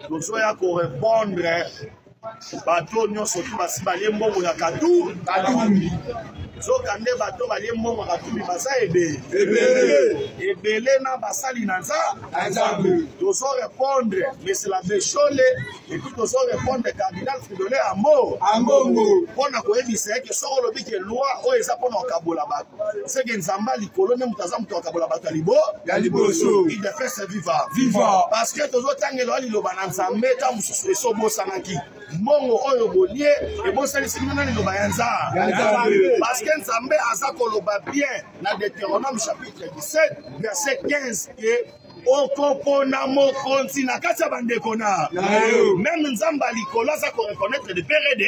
Tozoya korepondre bato nyonso tu basi balie mbongo ya katu Katumbi. Nzoka nde bato balie mbongo ya Katumbi baza ebele ebele na basali na Nzambe. Tozo répondre monsieur l'abbé Shole et puis tozo répondre cardinal Fridolin Ambo Ambongo mpo na koyebisa ye ke soki olobi ke loi oyo eza mpo na kokabola bato, seke Nzambe likolo nde moto aza moto akabola bato ya libo ya liboso. UDPS viva! Viva! Parce que tozotangela liloba na Nzambe. Ta mosusu eso obosanaki mbongo oyo bolie, ebosanisi bino na liloba ya Nzambe. Parce que Nzambe aza koloba bien na Deutéronome chapitre 17 verset 15 ke okopona mokonzi na kati ya bandeko na meme. Nzambe ya likolo aza koreconnaître de père et de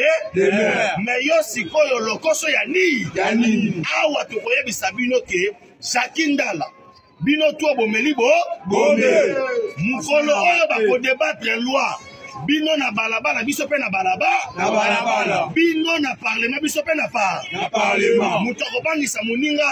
mais yo sikoyo lokoso ya nini? Awa tokoyebisa bino ke Jaki Ndala, bino to bomeli bo bombe. Mokolo oyo bakodébattre loi, bino na balabala, biso mpe na balabala. Bino na parlement, biso mpe na na parlement. Moto akobangisa moninga,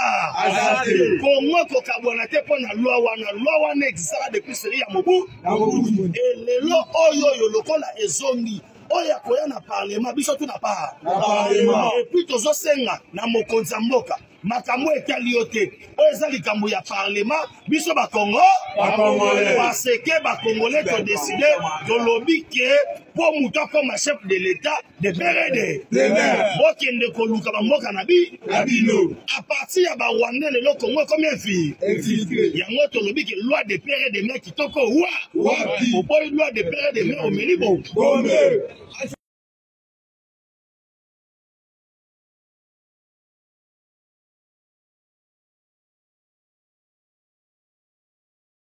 Kongo kokabwana te mpo na loi wana. Loi wana existaka depuis série ya mobu. Elelo oyo oyo lokola ezongi oyo akoya na parlement, biso tu na parlement. Et puis tozosenga na mokonzi ya mboka, makambo etali yo te, oyo eza likambo ya parlement. Biso Bakongo, parce que Bakongolais todécider, tolobi ke mpo moto akoma chef de l'État, de père et de bokende koluka bamboka na bi bino à partir ya Barwandais. Lelo Kongo ekomi infiltré. Yango tolobi ke loi de père et de mère kitoko wa oboyi, loi de père et de mère omeli bo bombe.